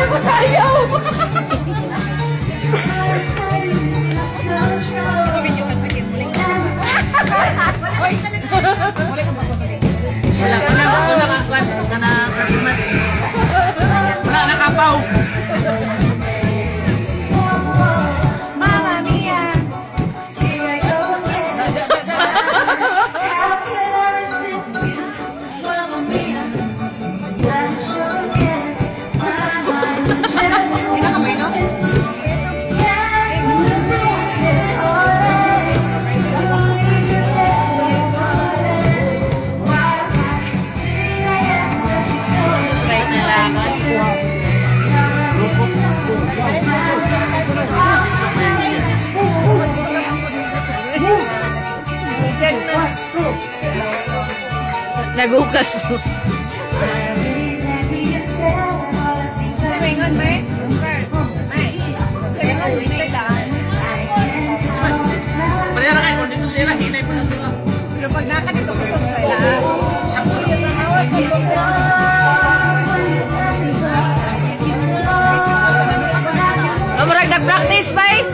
Mo sayaw. Wala, wala, wala, wala, wala na performance. Wala na kapaw. Mamma mia. Here I go again. How could I resist you? Mamma mia. I sure can. My mind just is. Can't broken hearted. Why did I ever let you go? Try na lang. Grupo. Nagugas. Samingon, may? Samingon, may daan. Pareha na kayo, kung dito sila, hinay pa lang sila. Pero pag naka dito kusog sa ilaan. Sakto lang. Murag nag-practice pa eh.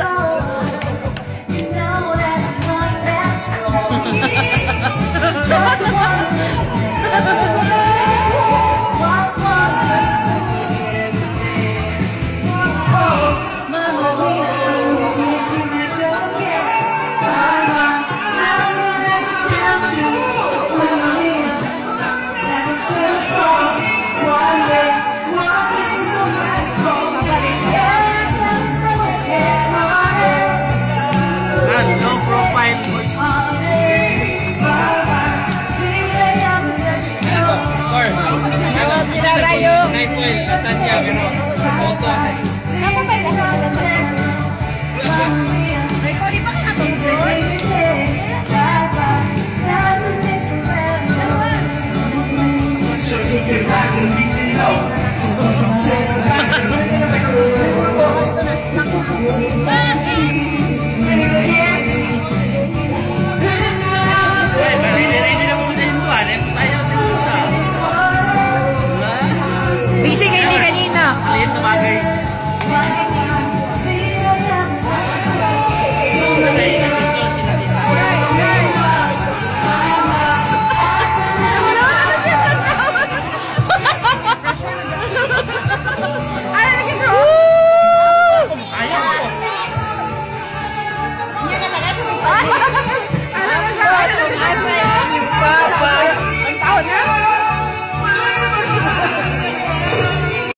Ah, low profile boys. Or, Pinarayo. Night oil, lasagna, pero moto. May kori pa ka katungkol?